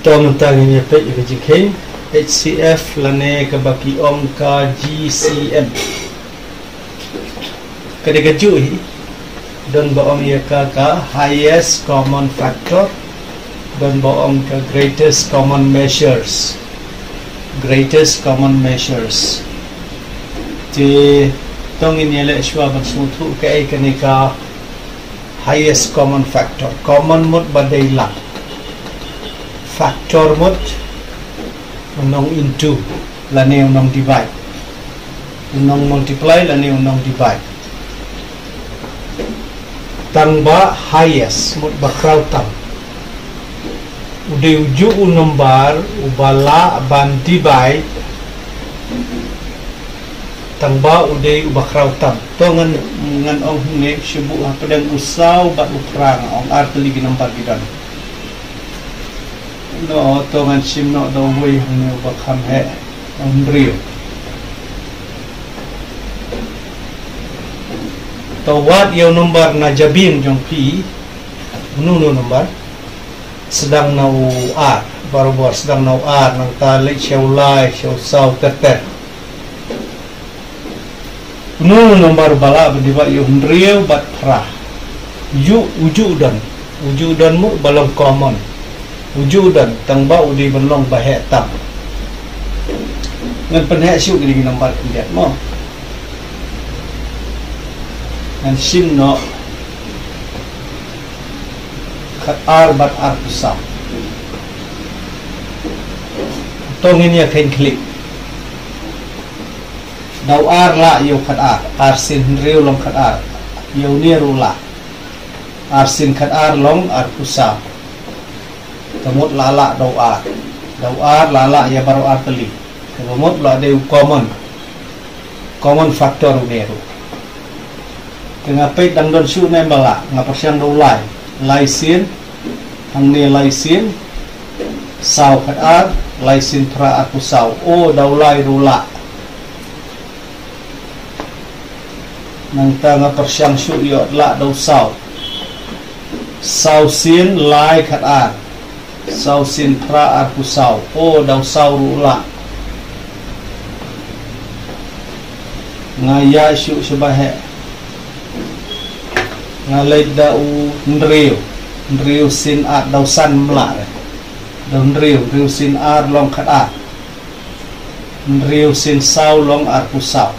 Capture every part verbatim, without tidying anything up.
Ong mynta ngin ïa peit ïa ka jingkheiñ H C F lane kaba ki ong ka G C M. Ka dei kajuh hi, don ba ong ïa ka ka highest common factor, don ba ong ka greatest common measures. Greatest common measures. Te to ngin ïa leh shuwa ban sngewthuh kaei kane ka highest common factor. Common mut ba dei lang. Factor mut u nong into lane u nong divide. U nong multiply lane u nong divide. Tang ba highest mut ba khraw tam. U dei ujuh u nombar uba lah ban divide. Tang ba u dei uba khraw tam. To ngan, ngan ong hangne shu buh hapdeng u saw bad u phra, nga ong ar tylli ki nombar ki don. No, to ngan shim noh da uwei hangne uba kham heh, u hynriew. To wad ïa u nombar na jabieng jong phi. Uno uno u nombar. Sdang na u ar, barabor sdang na u ar, nangta leit sha u lai, sha u saw, ter ter. Uno uno u nombar ba lah ban divide ïa u hynriew bad phra. Ujuh, ujuh u don. Ujuh u don mut ba long common. Ujuh u don, tang ba u dei ban long ba heh tam. Ngan pynheh shuh kine ki nombar khyndiat mo. Ngan shim noh khat ar bad arphew saw. To ngin ïa kheiñ khlieh. Da u ar lah ïa u khat ar, ar sien hynriew long khat ar. Ïa une ruh lah. Ar sien khat ar long arphew saw. Ka mut la lah da u ar. Da u ar la lah ïa baroh ar tylli. Kaba mut la dei u common. Common factor une ruh. Te nga peit dang don shuh ne em ba lah, nga pyrshang da u lai. Lai sien, hangne lai sien, saw khat ar, lai sien phra arphew saw. O, da u lai ruh lah. Nangta nga pyrshang shuh ïoh lah da u saw. Saw sien lai khat ar. Saw sien phra arphew saw. O, da u saw ruh lah. Nga ïaid shuh shaba heh. Nga leit da u hynriew. Hynriew sien ar, da u san ym lah re. Da u hynriew, hynriew sien ar long khat ar. Hynriew sien saw long arphew saw.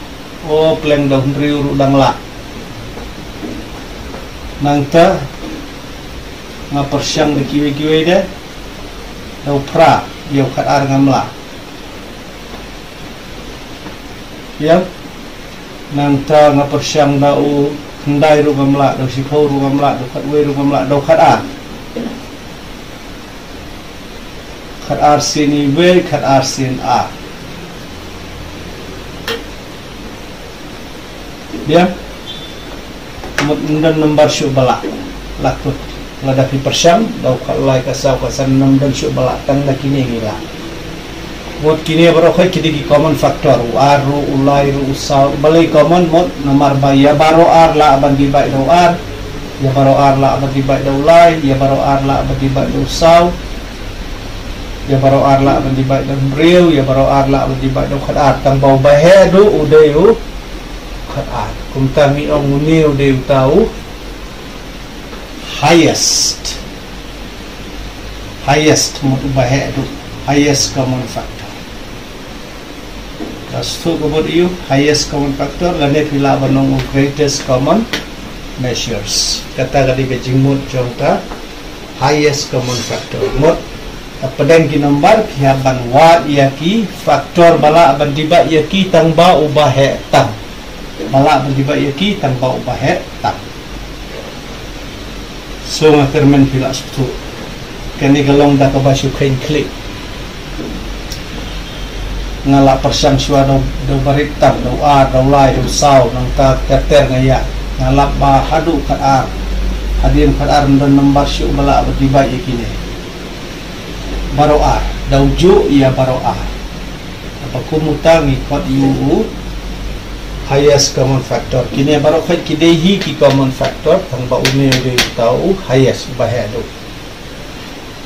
O, pleng da u hynriew ruh dang lah. Nangta nga pyrshang da kiwei kiwei de. Da u phra, ïa u khat ar ngam lah. Ïa. Nangta nga pyrshang da u khyndai ruh ngam lah, da u shiphew ruh ngam lah, da u khatwei ruh ngam lah, da u khat ar. Khat ar sien iwei, khat ar sien ar. Biang. Mut ym don nombar shuh ba lah. Lah kut. Lada phi pyrshang, da u khatlai, khatsaw, khatsan, ym don shuh ba lah, tang da kine ngi lah. Mut kine baroh khoit ki dei ki common factor, u ar ruh, u lai ruh, u saw, balei common mut, namar ba ïa baroh ar lah ban divide da u ar, ïa baroh ar lah ban divide da u lai, ïa baroh ar lah ban divide da u saw, ïa baroh ar lah ban divide da u hynriew, ïa baroh ar lah ban divide da u khat ar, tang ba uba heh duh u dei u khat ar. Kumta ngi ong une u dei uta u highest. Highest mut uba heh duh. Highest common factor. Ka shu ka mut ïa u highest common factor, lane phi lah ban ong u greatest common measures. Kata ka dei ka jingmut jong ka highest common factor. Mut, hapdeng ki nombar, phi hap ban wad ïa ki factor ba lah ban divide ïa ki tang ba uba heh tam. Ba lah ban divide ïa ki tang ba uba heh tam. So nga kyrmen phi lah sngewthuh. Kane ka long da kaba shu kheiñ khlieh. Nga lah pyrshang shuwa da u, da u barit tam, da u ar, da u lai, da u saw, nangta ter ter nga ïa. Nga lap ba haduh khat ar. Hadien khat ar ym don nombar shuh ba lah ban divide ïa kine. Baroh ar, da u juh ïa baroh ar. Haba kum uta ngi khot ïa u highest common factor. Kine baroh khoit ki dei hi ki common factor, tang ba une u dei uta u highest, uba heh duh.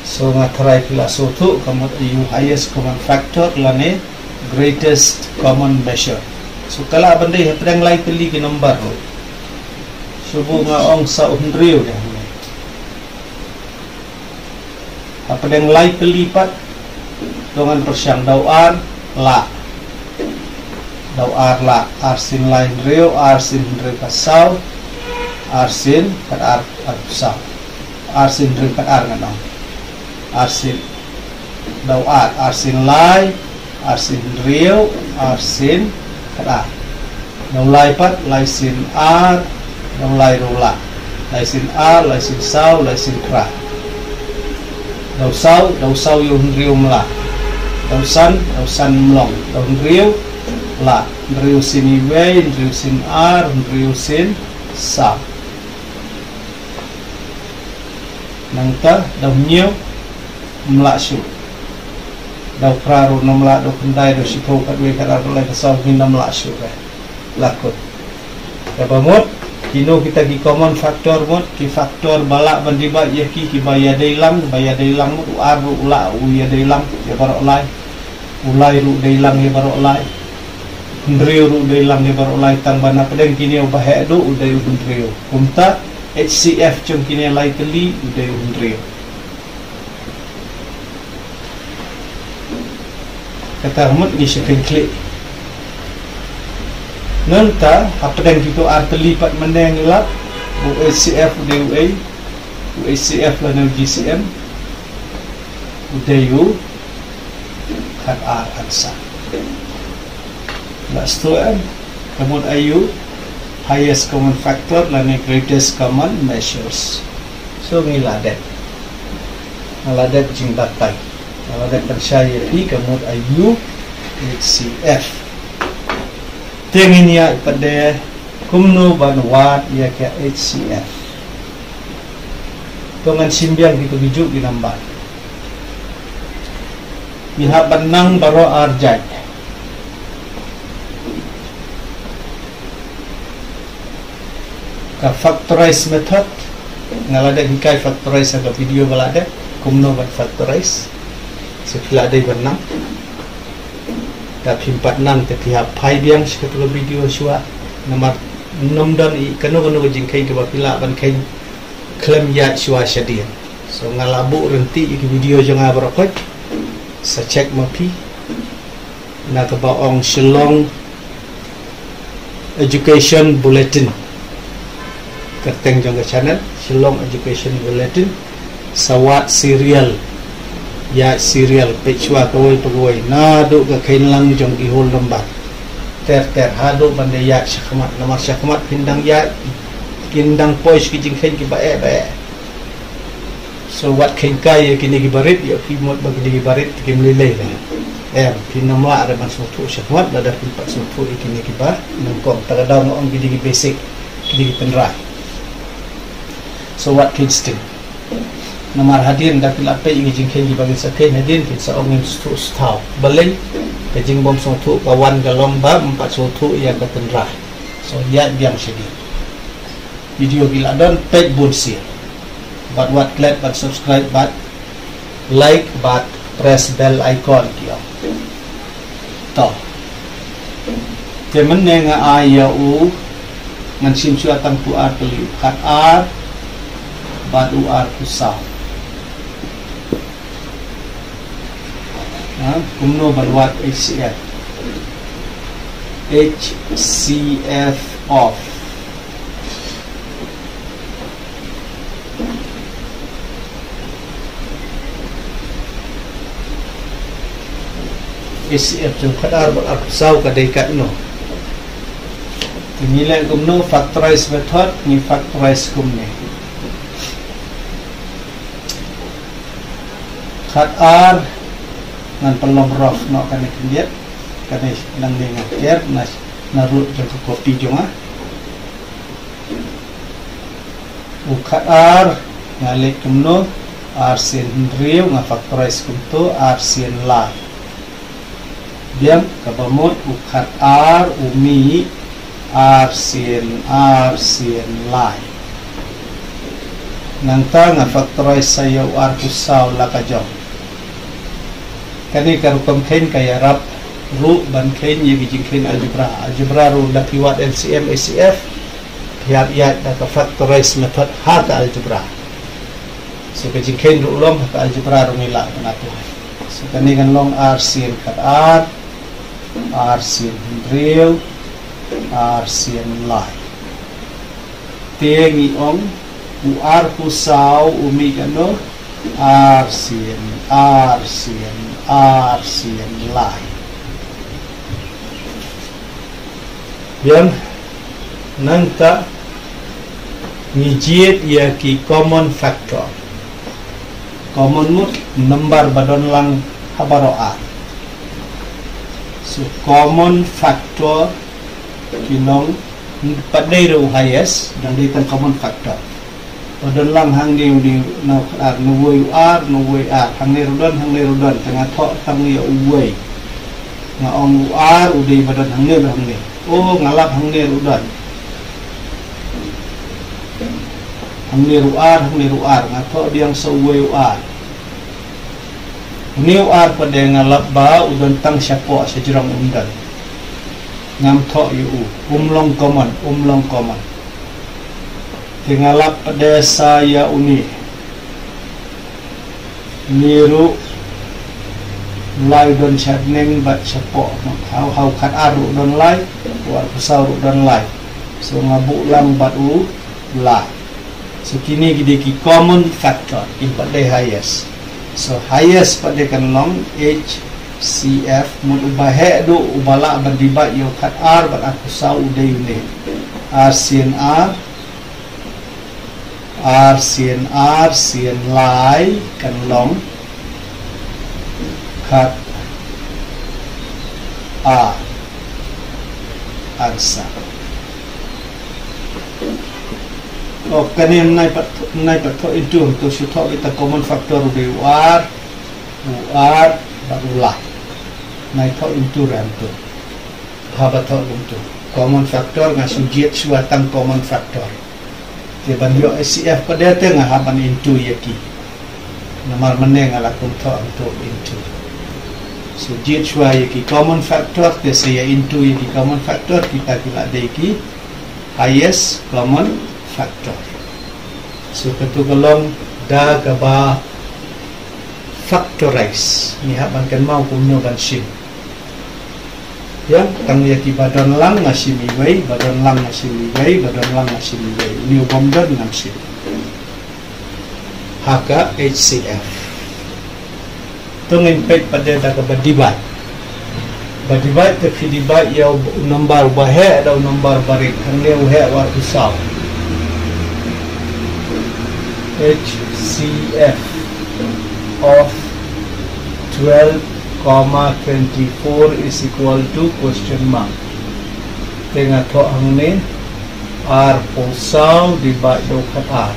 So nga tharai phi la sngewthuh ka mut aiu highest common factor lane greatest common measure. So ka lah ban dei hapdeng lai tylli ki number ruh. So bu nga ong saw hynriew deh. Hapdeng lai tylli pat, to ngan pyrshang. Daw ar lah. Daw ar lah, ar sien lai hynriew, ar sien hynriew khat saw, ar sien khat ar, ar saw. Ar sien hynriew khat ar ngan ong. Ar sien, daw ar, ar sien lai, ar sien hynriew, ar sien khat ar. Daw lai pat, lai sien ar, daw lai ruh lah. Lai sien ar, lai sien saw, lai sien phra. Daw saw, daw saw ïa u hynriew mlah. Daw san, daw san mlong. Daw hynriew lah. Hynriew sien iwei, hynriew sien ar, hynriew sien saw. Nangta, daw hynñiew, ym lah shuh. Daw phra ruh ym lah, daw khyndai, daw shiphew, khatwei, khatar, khatlai, khatsaw, ngin ym lah shuh re. Lah kut. Kaba mut, kino kita ki common factor mut, ki factor ba lah ban dibait ïa ki, kiba ïadei lang, ba ïadei lang mut, u ar ruh u lah u ïadei lang ïa baroh lai. U lai ruh dei lang ïa baroh lai. Hynriew ruh dei lang ïa baroh lai, tang ba na pdeng kine uba heh duh u dei u hynriew. Kumta, H C F jong kine lai tylli u dei u hynriew. Kata mut ngi shu kheiñ khlieh. Nangta, hapdeng kito ar tylli pat mynne ngi lap, u H C F u dei u ei, u H C F lane u G C M, u dei u khat ar ar saw. Lah shuh em, ka mut aiu highest common factor lane greatest common measures. So ngi la dep. Nga la dep jingbatai. Nga la dep pynshai ïa phi ka mut aiu H C F. Te ngin ïa pat de kumno ban wad ïa ka H C F. To ngan shim biang kito ki juh ki number. Ngi hap ban nang baroh ar jait. Ka factorize method, nga la dep hikai factorize ha ka video ba la dep, kumno ban factorize. Sa phi la dei ban nang. Da phim pat nang te phi hap phai biang sha kato ka video shuwa. Namar ym don i kano kano ka jingkheiñ kaba phi lah ban kheiñ khlem ïaid shuwa shadien. So nga la buh ryntih ïa ki video jong nga baroh khoit. Sa check ma phi. Na kaba ong Shillong Education Bulletin. Kyrteng jong ka channel, Shillong Education Bulletin. Sa wad serial. Ïaid serial, peit shuwa kawei pa kawei. Naduh ka kheiñ lang jong ki whole number. Ter ter haduh ban da ïaid shakhmat. Namar shakhmat phin dang ïaid, kin dang poi sha ki jingkheiñ kiba eh ba eh. So wat kheiñ kai ïa kine ki barit, ïa phi mut ba kine ki barit kim lei lei lei. Em, phin ym lah re ban sngewthuh shakhmat lada phin pat sngewthuh ïa kine kiba nyngkong. Ta ka daw nga ong kine ki basic, kine ki tynrai. So wat kheiñ sting. Namar hadien da phi la peit ïa ki jingkheiñ kiba ngin sa kheiñ hadien, phin sa ong ngim sngewthuh shuh. Balei? Ka jingbym sngewthuh ka wan ka long ba ym pat sngewthuh ïa ka tynrai. So ïaid biang shadien. Video ki la don, peit bun sien. Bad wat klet bad subscribe bad like bad press bell icon ki ong. To. Te mynne nga ai ïa u, ngan shim shuwa tang u ar tylli, u khat ar bad u ar phew saw. Ha, kumno ban wad H C F. H C F of. H C F jong khat ar bad ar phew saw ka dei katno. Te ngi leh kumno, factorize method, ngi factorize kumne. Khat ar, ngan pynlong rough noh kane khyndiat, kane nangne nga ker, na, na root jong ka copy jong nga. U khat ar, nga leh kumno, ar sien hynriew, nga factorize kumto, ar sien lai. Biang, kaba mut, u khat ar, u mih, ar sien, ar sien lai. Nangta nga factorize sa ïa u arphew saw la ka jong. Kane ka rukom kheiñ ka ïarap ruh ban kheiñ ïa ki jingkheiñ algebra. Algebra ruh da phi wad L C M, H C F, phi hap ïaid da ka factorize method ha ka algebra. So ka jingkheiñ ruh long ha ka algebra ruh ngi lah ban ïathuh. So kane kan long ar sien khat ar, ar sien hynriew, ar sien lai. Te ngi ong u arphew saw u mih katno? Ar sien, ar sien, ar sien lai. Biang, nangta ngi jied ïa ki common factor. Common mut number ba don lang ha baroh ar. So common factor ki long, pat dei ruh highest, dang dei tang common factor. Ba don lang hangne u dei na u khat ar, na uwei u ar, na uwei ar. Hangne ruh don, hangne ruh don, te nga thoh tang ïa uwei. Nga ong u ar u dei ba don hangne bad hangne. Oh, nga lap hangne ruh don. Hangne ruh ar, hangne ruh ar. Nga thoh biang sa uwei u ar. Une u ar pat de nga lap ba u don tang shapoh, shajrong um don. Ngam thoh ïa u. Um long common, um long common. Te nga lap pat de sa ïa une. Une ruh lai don shabneng bad shapoh. Ha u, ha u khat ar ruh don lai, u arphew saw ruh don lai. So nga buh lang bad u lai. So kine ki dei ki common factor, ki pat dei highest. So highest pat de kan long H C F, mut uba heh duh, uba lah ban divide ïa u khat ar bad arphew saw u dei une. Ar sien ar, ar sien ar sien lai kan long khat ar, answer. Oh, kane nai pat, nai pat thoh into, to shu thoh kita common factor u dei u ar, u ar bad u lai. Nai thoh into ram to. Haba thoh into common factor nga shu jied shuwa tang common factor. Te ban ïoh H C F pat de te nga hap ban into ïa ki. Namar mynne nga la kum thoh into, into. So jied shuwa ïa ki common factor, te sa ïa into ïa ki common factor, kita ki la dei ki highest common factor. So kato ka long da kaba factorize. Ngi hap ban kynmaw kumno ban shim. Ïa, tang ïa ki ba don lang nga shim iwei, ba don lang nga shim iwei, ba don lang nga shim iwei. Une u bym don ngam shim. Ha ka H C F. To ngin peit pat de da kaba divide. Ba divide te phi divide ïa u number uba heh da u number ba rit. Hangne u heh u arphew saw. H C F of twelve comma twenty-four is equal to question mark. Te nga thoh hangne arphew saw divide da u khat ar.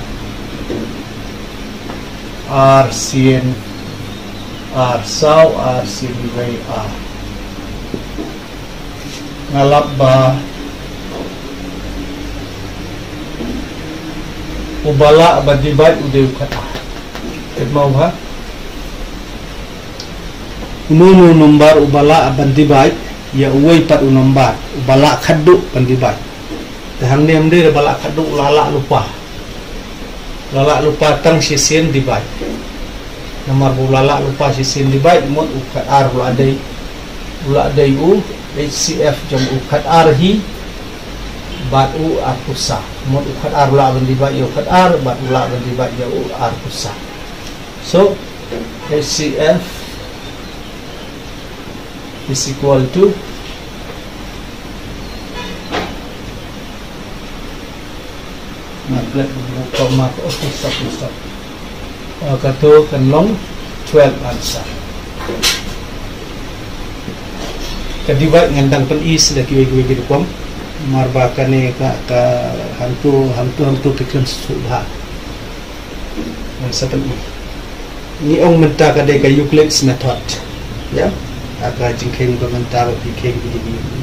Ar sien ar saw, ar sien wei ar. Nga lap ba uba lah ban divide u dei u khat ar. Kynmaw ha? Uno uno u number uba lah ban divide ïa uwei pat u number uba lah khatduh ban divide. Te hangne ym dei ba lah khatduh, la lah lypa. La lah lypa tang shisien divide. Namar ba u la lah lypa shisien divide, mut u khat ar u la dei, u la dei u H C F jong u khat ar hi bad u arphew saw. Mut u khat ar u lah ban divide ïa u khat ar bad u lah ban divide ïa u arphew saw. So H C F is equal to, nga klet buh comma, oh, full stop, full stop. Ah, kato kan long twelve answer. Ka divide ngan dang pyni sa da kiwei kiwei ki rukom. Namar ba kane ka, ka hangto, hangto, hangto ki khlem sngewthuh bha. Ngan sa pyni. Ngi ong mynta ka dei ka Euclid's method. Ïa. Ha ka jingkheiñ ba mynta ba phi kheiñ,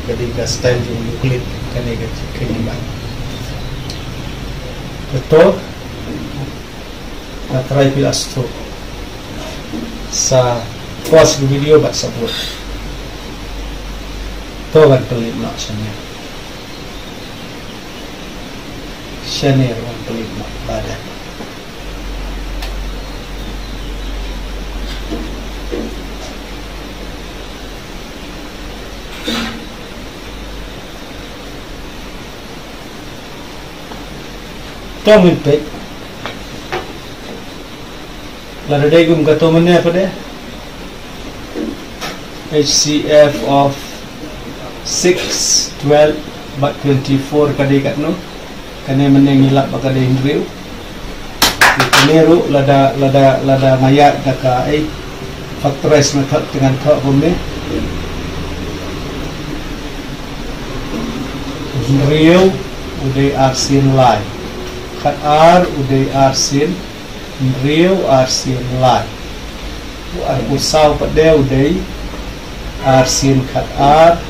ka dei ka style jong Euclid, kane ka jingkheiñ ba. Kato, Nga trai phi la sdang. Sa pause ka video bad sa bud. To ngan pynlip noh shane. Shane ruh ngan pynlip noh lada. To ngin peit. Lada dei kum kato mynne pat de, H C F of six, twelve bad twenty-four ka dei katno? Kane mynne ngi lap ba ka dei hynriew. Kane ruh lada, lada, lada nga ïaid da ka, eh, factorize method te ngan thoh kumne. Hynriew u dei arsien lai. Khatar u dei arsien hynriew, arsien lai. U arphew saw pat de u dei arsien khatar,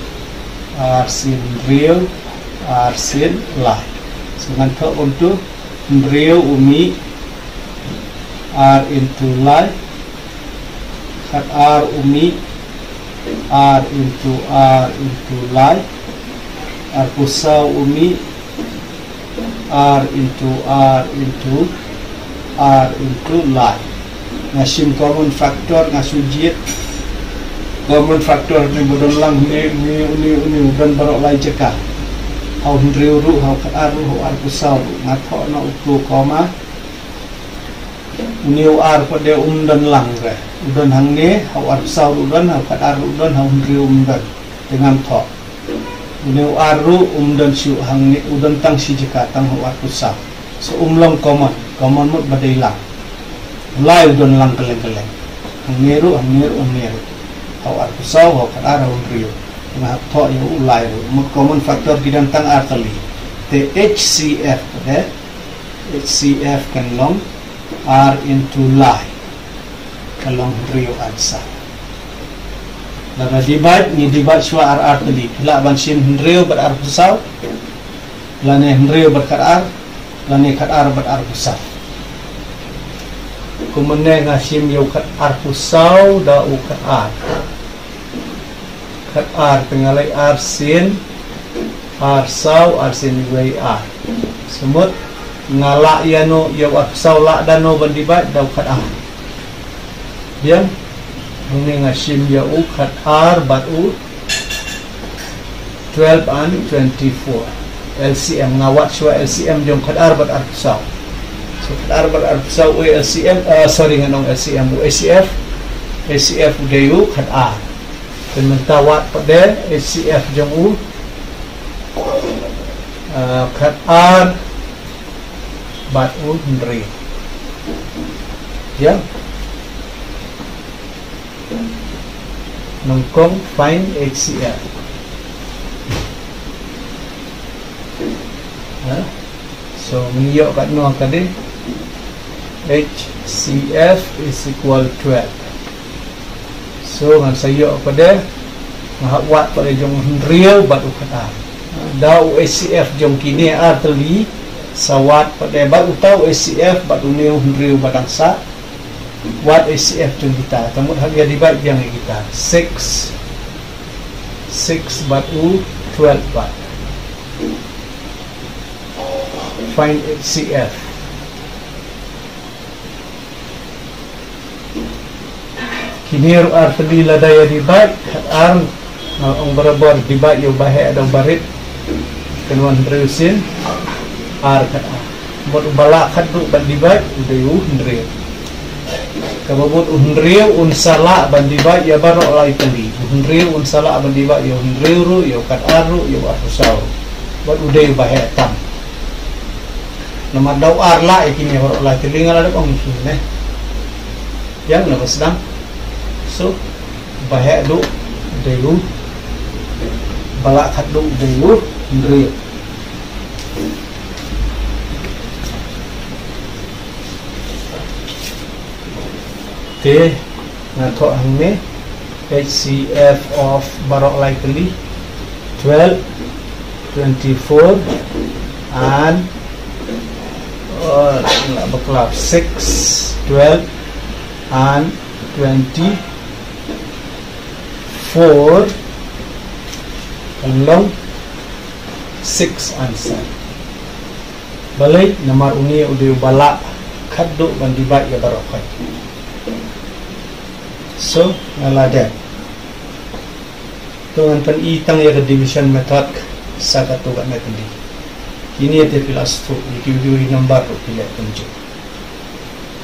arsien hynriew, arsien lai. So ngan thoh kumtu, hynriew u mih ar into lai, khatar u mih ar into ar into lai, arphew saw u mih ar into ar into ar into lai. Nga shim common factor, nga shu jied common factor ne ba don lang ne, ne, ne, ne, don baroh lai jaka. Ha u hynriew ruh, ha u khatar ruh, ha u arphew saw ruh. Nga thoh noh uto u comma. Une u ar pat de um don lang re. U don hangne, ha u arphew saw ruh don, ha u khatar ruh don, ha u hynriew um don. Te ngam thoh. Une u ar ruh um don shuh hangne, u don tang shi jaka, tang ha u arphew saw. So um long common, common mut ba dei lang. Lai u don lang kylleng kylleng. Hangne ruh, hangne ruh, hangne ruh. Ha u arphew saw, ha u khatar, ha u hynriew. Nga hap thoh ïa u lai ruh. Mut common factor ki don tang ar tylli. Te H C F pat de, H C F kan long ar into lai. Ka long hynriew ar saw. Lada divide, ngi divide shuwa ar ar tylli. Phi lah ban shim hynriew bad arphew saw, lane hynriew bad khatar, lane khatar bad arphew saw. Kumne nga shim ïa u khat arphew saw da u khatar. Khatar te nga leh arsien, ar saw, arsien wei ar. Shu mut nga lah ïa no, ïa u arphew saw lah da no ban divide, da u khatar. Biang, hangne nga shim ïa u khatar bad u twelve and twenty-four. L C M, nga wad shuwa L C M jong khatar bad arphew saw. So khatar bad arphew saw u L C M, eh, sorry, ngan ong L C M, u H C F. H C F u dei u khatar. Te mynta wad pat de H C F jong u, eh, khatar bad u hynriew. Ïa. Nyngkong find H C F. Ha? So, ngi ïoh katno ka dei? H C F is equal twelve. So, ngan sa ïoh pat de, nga hap wad pat de jong hynriew bad u khatar. Da u H C F jong kine ar tylli, sa wad pat de bad uta u H C F bad une u hynriew ba dang sah. Wad H C F jong kita, te mut hap ïa divide biang ïa kita. Six, six bad u twelve bad. Find H C F. Kine ruh ar tylli lada ïa divide, khatar, nga ong barabor divide ïa u ba heh da u ba rit. Kan wan hynriew sien, ar khatar. Mut u ba lah khatduh ban divide, u dei u hynriew. Kaba mut u hynriew un sa lah ban divide ïa baroh lai tylli. U hynriew un sa lah ban divide ïa u hynriew ruh, ïa u khatar ruh, ïa u arphew saw ruh. Bad u dei u ba heh tam. Namar da u ar lah ïa kine baroh lai tylli, nga la dep ong ïa kine. Ïa na ba sdang. So, ba heh duh dei u, ba lah khatduh dei u hynriew. Te nga thoh hangne, H C F of baroh lai tylli, twelve, twenty-four and, Uh, la bakla six, twelve and twenty-four. Kan long six answer. Balei? Namar une u dei uba lah khatduh ban divide ïa baroh khoit. So, nga la dep. To ngan pyni tang ïa ka division method sa katto katne tylli. Kine te phi la sngewthuh, ïa ki video hi number ruh phi leh kumjuh.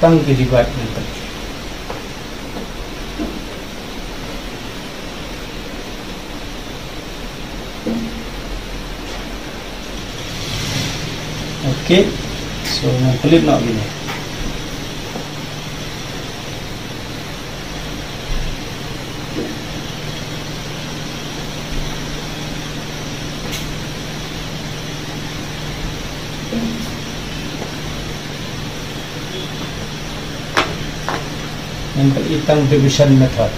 Tang ki divide ngan pyni. Okay, so ngan click noh kine. Ngan pyni tang division method.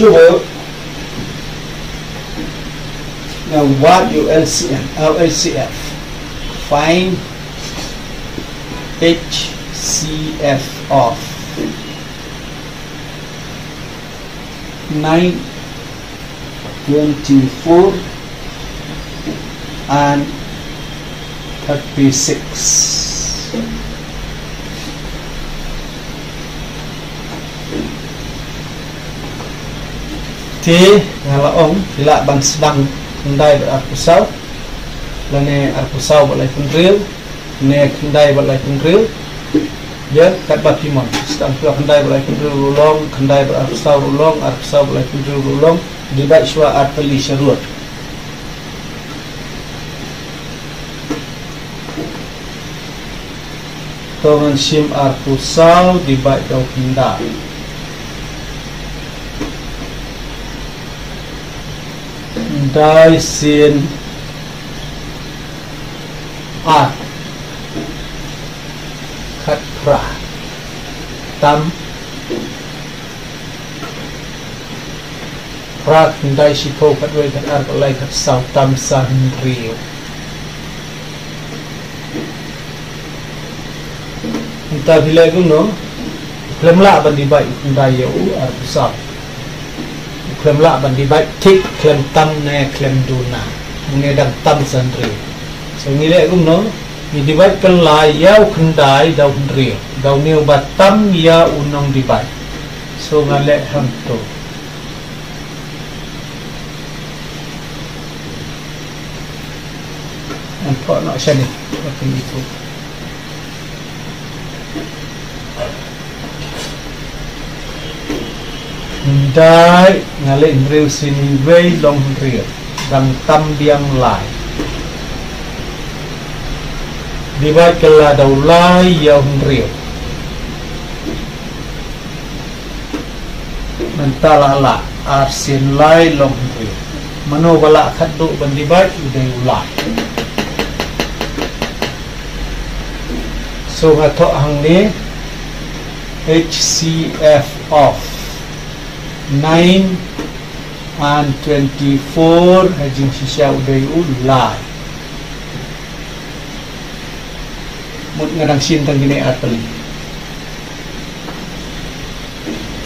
Sure. Now what you L C M, uh, L C F? Find H C F of nine, twenty-four and thirty-six. Te nga la ong phi lah ban sdang khyndai bad arphew saw, lane arphew saw bad laiphew hynriew, ne khyndai bad laiphew hynriew. Ïa, katba phi mon. Sdang phi khyndai bad laiphew hynriew ruh long, khyndai bad arphew saw ruh long, arphew saw bad laiphew hynriew ruh long. Divide shuwa artylli sha rud. To ngan shim arphew saw divide da u khyndai. Khyndai sien ar. Khatphra. Tam. Phra, khyndai, shiphew, khatwei, khatar, khatlai, khatsaw, tam sa hynriew. Mynta phi leh kumno? U khlem lah ban divide u khyndai ïa u arphew saw. U khlem lah ban divide, thik khlem tam ne khlem duna. Une dang tam sa hynriew. So ngi leh kumno? Ngi divide kylla ïa u khyndai da u hynriew, da une uba tam ïa u nong divide. So nga leh hangto. Ngan pynpoi noh shane. Ba pynithuh. Khyndai, nga leh hynriew sien iwei long hynriew. Dang tam biang lai. Divide kylla da u lai ïa u hynriew. Mynta la lah, ar sien lai long hynriew. Mano ba lah khatduh ban divide, u dei u lai. So nga thoh hangne, H C F of nine and twenty-four, ha jingshisha u dei u lai. Mut nga dang shim tang kine artylli.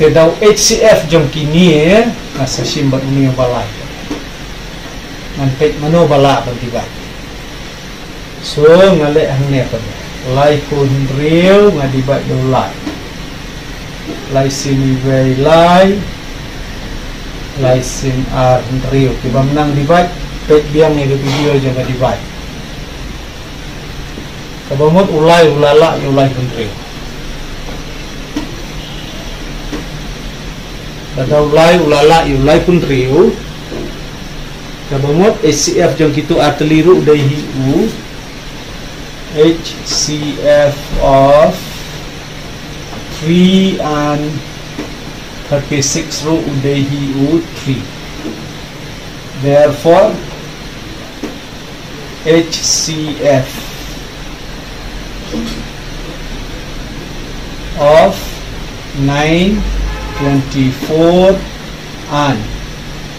Te da u H C F jong kine, nga sa shim bad une uba lai. Ngan peit mano ba lah ban divide. So nga leh hangne pat. Laiphew hynriew nga divide da u lai. Lai sien iwei lai. Lai sien ar hynriew. Kiba ym nang divide, peit biang ïa ka video jong ka divide. Kaba mut u lai u la lah ïa u laiphew hynriew. Lada u lai u la lah ïa u laiphew hynriew. Kaba mut H C F jong kito artylli ruh u dei hi u H C F of three and thirty-six ruh u dei hi u three. Therefore, H C F of nine, twenty-four and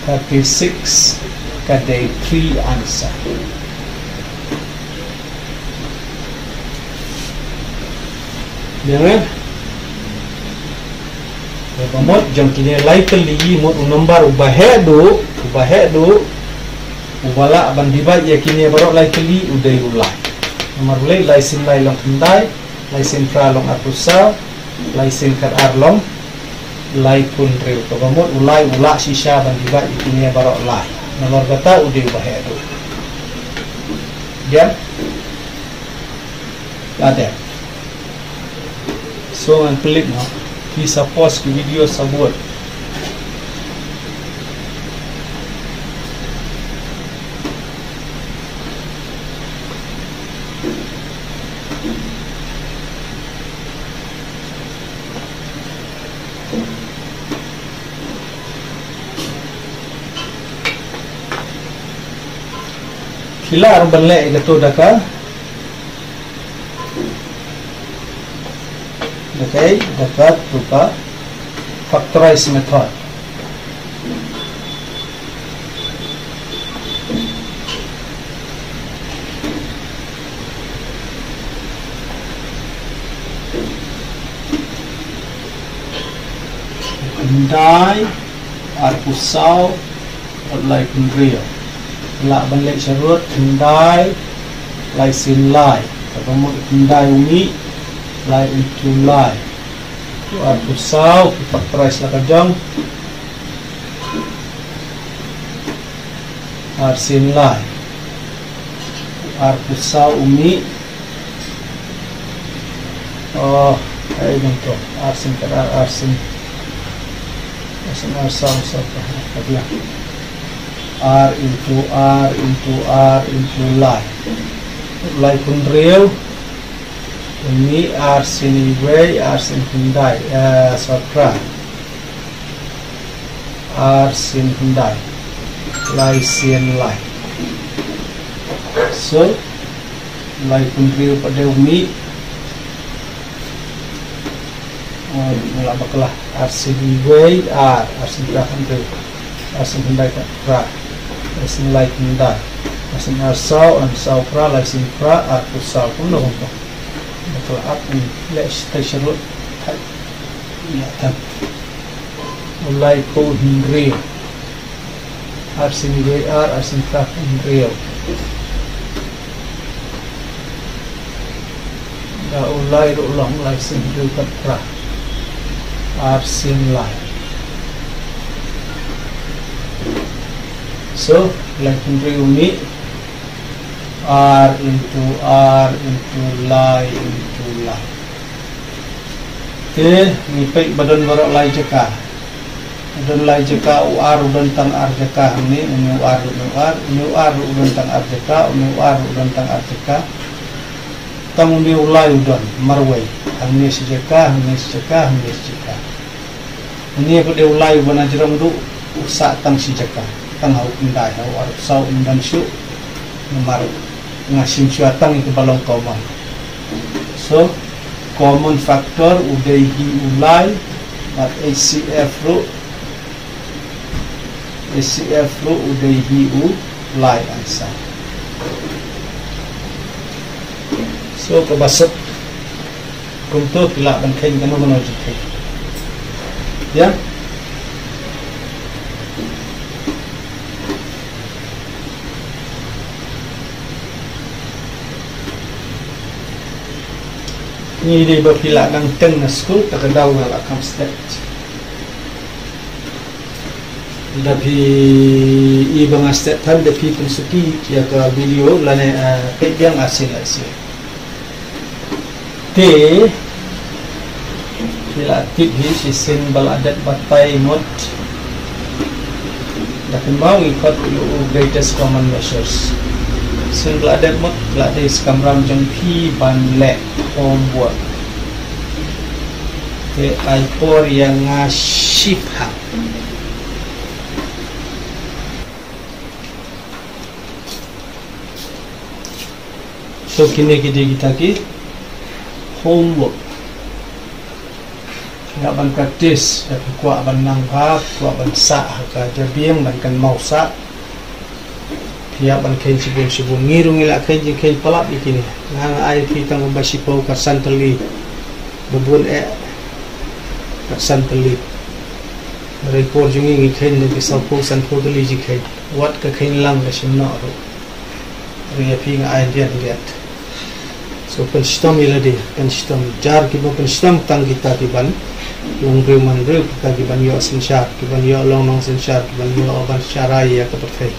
thirty-six ka dei three answer. Biang eh? Kaba mut jong kine lai tylli mut u nombar uba heh duh, uba heh duh, uba lah ban divide ïa kine baroh lai tylli u dei u lai. Namar balei? Lai sien lai long khyndai, lai sien phra long arphew saw, lai sien khatar long laiphew hynriew. Kaba mut u lai u lah shisha ban divide ïa kine baroh lai. Namar kata u dei uba heh duh. Biang? Lada. So ngan klik noh. Phi sa pause ki video sa bud. Phi lah ruh ban leh ïa kato da ka, da ka, da kato ka factorize method. Khyndai, arphew saw, laiphew hynriew. Lah ban leh sharud, khyndai, lai sien lai. Kaba mut khyndai u mih, lai into lai. Arphew saw, factorize la ka jong. Ar sien lai. Arphew saw u mih. Oh, ai dong to. Ar sien khatar, ar sien. Ar sien ar saw, saw khatar, khatar. Ar into ar into ar into lai. Laiphew hynriew. U mih ar sien iwei, ar sien khyndai, eh, saw phra. Ar sien khyndai. Lai sien lai. So, laiphew hynriew pat de u mih. Oh, nga la bakla. Ar sien iwei, ar, ar sien phra hynriew. Ar sien khyndai khatar phra. Ar sien lai khyndai. Ar sien ar saw, ar saw phra, lai sien phra, arphew saw. Kumno kumto. Bakla ap, leh shisha sharud. Hai. Ïa tang. U laiphew hynriew. Ar sien iwei ar, ar sien phra hynriew. Da u lai ruh long lai sien hynriew khatar phra. Ar sien lai. So, lai hynriew mih. Ar into ar into lai into lai. Te ngi peit ba don baroh lai jaka. Don lai jaka, u ar u don tang ar jaka hangne, une u ar, une u ar, une u ar u don tang ar jaka, une u ar u don tang ar jaka. Tang une u lai u don marwei. Hangne shi jaka, hangne shi jaka, hangne shi jaka. Une pat de u lai uba na jrong duh, u sah tang shi jaka. Tang ha u khyndai, ha u arphew saw um don shuh. Namar nga shim shuwa tang ïa kaba long common. So, common factor u dei hi u lai, bad H C F ruh, H C F ruh u dei hi u lai answer. So, kaba suk. Kumto phi lah ban kheiñ kano kano jingkheiñ. Ïa. Ngi dei ba phi lah nang teng na skul, ta ka daw nga lah kham stet. Da phi i ba nga stet than da phi pynsuki ïa ka video lane, eh, peit biang arsien la sien. Te phi la tip hi shisien ba la dep batai mut. Da kynmaw ngi khot ïa u greatest common measures. Shisien ba la dep mut la dei skam ram jong phi ban leh homework. Te ai por ïa nga shipang. So kine ki dei kita ki homework. Nga ban practice, da phi kwah ban nang bha, kwah ban sah ha ka jabieng ban kan mau sah. Phi ïa ban khein shibun shibun, ngi ruh ngi la khein jingkhein palat ïa kine. Nga nga ai phi tang ba shiphew ka san tylli. Ba bun eh ka san tylli. Ba dei por jong ngi ngi khein ne ki sawphew sanphew tylli jingkhein. Wat ka khein lang ka shim noh ruh. Ri ïa phi nga ai diat diat. So pynshitom ïa lade, pynshitom jar kiba pynshitom tang kita kiban long briew man briew, kita kiban ïoh synshar, kiban ïoh long nongsynshar, kiban ïoh ban sharai ïa ka pyrthei.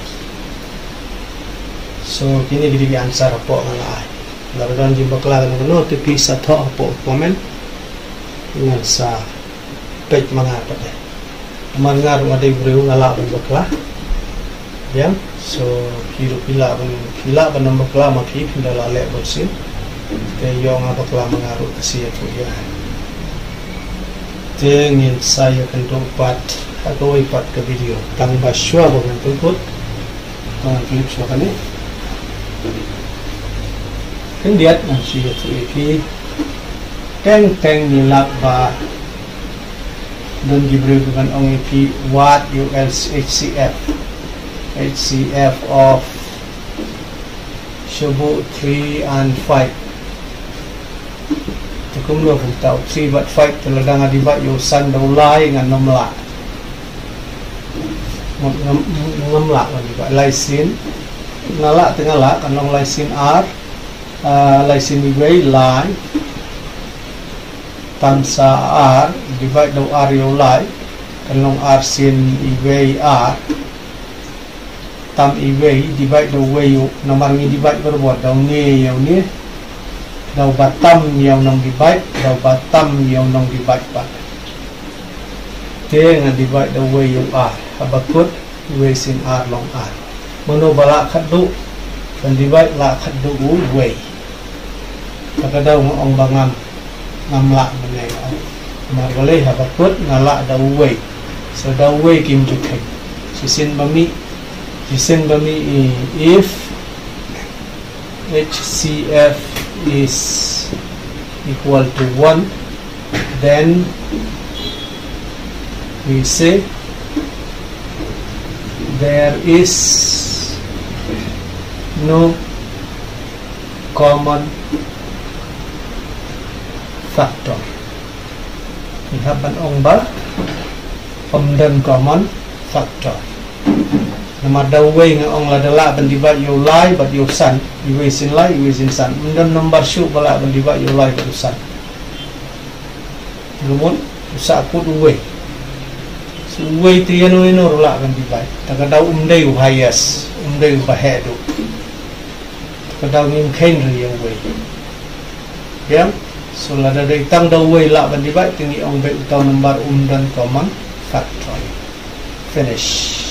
So kine ki dei ki answer hapoh nga la ai. Lada don jingbakla kano kano te phi sa thoh hapoh comment. Ngan sa peit ma nga pat de. Namar nga ruh nga dei briew nga lah ban bakla. Biang, so phi ruh phi lah ban, phi lah ban ym bakla ma phi, phin da lah leh bun sien. Te ïoh nga bakla ma nga ruh ka sien ruh ïa. Te ngin sa ïakynduh pat ha kawei pat ka video. Tang ba shuwa ba ngan pynkut, tang ngan pynkut shuwa kane. Khyndiat ngan shu ïathuh ïa phi. Teng teng ngi lap ba don ki briew ki ban ong ïa phi, wat ïa u H C F. H C F of sha buh three and five. Te kumno kumta u three bad five te lada nga divide ïa u san da u lai ngan ym lah. Ngam, ngam, ngam lah ngan divide lai sien. Nga lah te nga lah, kan long lai sien ar. Ah, lai sien iwei lai. Tam sa ar, divide da u ar ïa u lai. Kan long ar sien iwei ar. Tam iwei, divide da uwei ïa u, namar ngi divide barabor da une ïa une. Da uba tam ïa u nongdivide, da uba tam ïa u nongdivide pat. Te nga divide da uwei ïa u ar. Haba kut, uwei sien ar long ar. Mano ba lah khatduh, ban divide lah khatduh uwei. Kata ka daw nga ong ba ngam, ngam lah mynne nga ong. Namar balei haba kut nga lah da uwei. So da uwei kim ju kheiñ. Shisien ba mih, shisien ba mih i, if H C F is equal to one, then we say there is no common factor. Ngi hap ban ong ba ym don common factor. Namar da uwei nga ong lada lah ban divide ïa u lai bad ïa u san, iwei sien lai, iwei sien san. Ym don number shuh ba lah ban divide ïa u lai bad u san. Lymon, u sah kut uwei. So uwei te ïano ïano ruh lah ban divide. Ta ka daw um dei u highest, um dei uba heh duh. Ta ka daw ngim kheiñ ruh ïa uwei. Biang, so lada dei tang da uwei lah ban divide, te ngi ong beit uta u number um don common factor. Finish.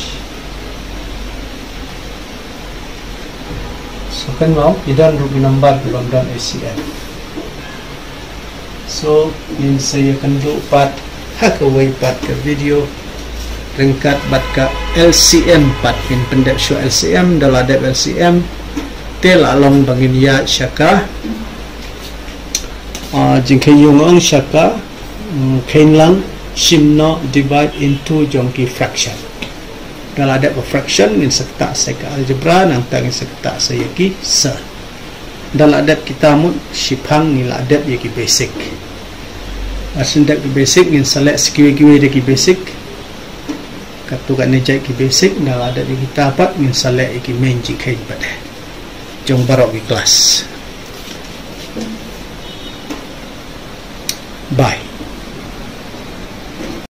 So kynmaw, i don ruh ki number ki bym don H C F. So ngin sa ïakynduh pat ha kawei pat ka video ryngkat bad ka L C M pat, ngin pyndep shuwa L C M, da la dep L C M te la long ba ngin ïaid sha ka, ah, jingkheiñ ïa nga ong sha ka, mm, kheiñ lang shim noh divide into jong ki fraction. Da la dep ka fraction ngin sa ktah sa ka algebra, nangta ngin sa ktah sa ïa ki sa. Da la dep kita mut shipang ngi la dep ïa ki basic. Ba shen dep ki basic ngin sa leh sa kiwei kiwei de ki basic. Katto katne jait ki basic, da la dep ïa kita pat ngin sa leh ïa ki main jingkheiñ pat de jong baroh ki class. Bye.